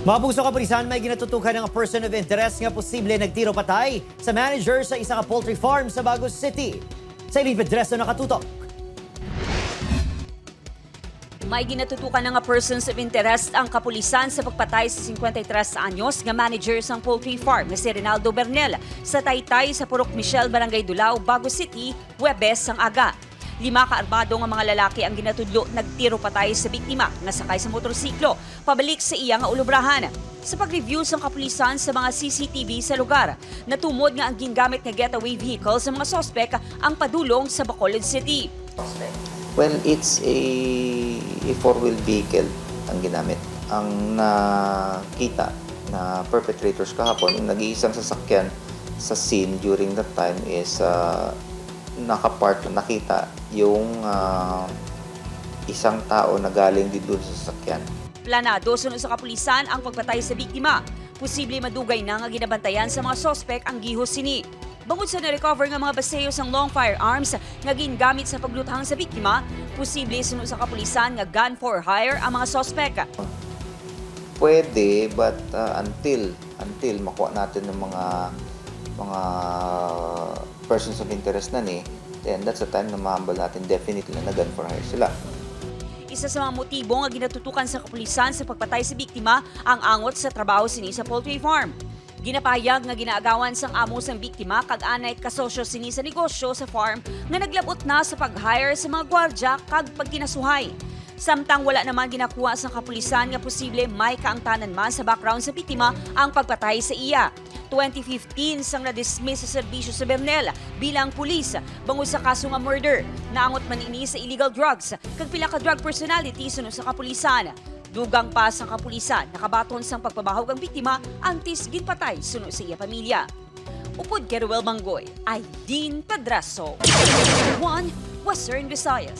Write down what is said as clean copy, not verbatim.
Mga puso kapulisan, may ginatutukan ng person of interest nga posible nagtiro patay sa manager sa isa ka poultry farm sa Bago City. Sa Pedreso nakatutok. May ginatutukan nga persons of interest ang kapulisan sa pagpatay sa 53 anyos nga manager sang poultry farm nga si Rinaldo Bernel sa Taytay sa Purok Michelle, Barangay Dulao, Bago City, Huwebes sang aga. Lima ka armado nga mga lalaki ang ginatudlo nagtiro patay sa biktima nga sakay sa motorsiklo pabalik sa iya nga ulubrahan. Sa pag-review sang kapulisan sa mga CCTV sa lugar, natumod nga ang gingamit nga getaway vehicle sa mga sospek ang padulong sa Bacolod City. Well, it's a four-wheel vehicle ang ginamit. Ang nakita na perpetrators kahapon, yung nag-iisang sasakyan sa scene during that time is nakapark, nakita yung isang tao na galing din doon sa sasakyan. Planado sunod sa kapulisan ang pagpatay sa biktima. Posible madugay na nga ginabantayan sa mga sospek ang gihos sini. Bangod sa na-recover nga mga baseyo sang long firearms nga gingamit sa pagluthang sa biktima, posible sunod sa kapulisan nga gun for hire ang mga sospek. Pwede, but until makuha natin ng mga persons of interest na ni, then that's the time na mahambal natin definitely na gun for hire sila. Isa sa mga motibo nga ginatutukan sa kapulisan sa pagpatay sa biktima ang angot sa trabaho sini sa poultry farm. Ginapahayag nga ginaagawan sang amo sang biktima kag anay kasosyo sini sa negosyo sa farm nga naglabot na sa pag-hire sa mga gwardya kag pagkinasuhay. Samtang wala naman ginakuha sang kapulisan nga posible may kaangtanan man sa background sa biktima ang pagpatay sa iya. 2015 sang na-dismiss sa serbisyo sa Bernel bilang pulis bangod sa kaso nga murder. Naangot man ini sa illegal drugs kag pila ka drug personality sunod sa kapulisan. Dugang pa sang kapulisan, nakabaton sang pagpabahog ang biktima antes ginpatay sunod sa iya pamilya. Upod kay Ruel Manggoy, Aideen Padraso. 1 Western Visayas.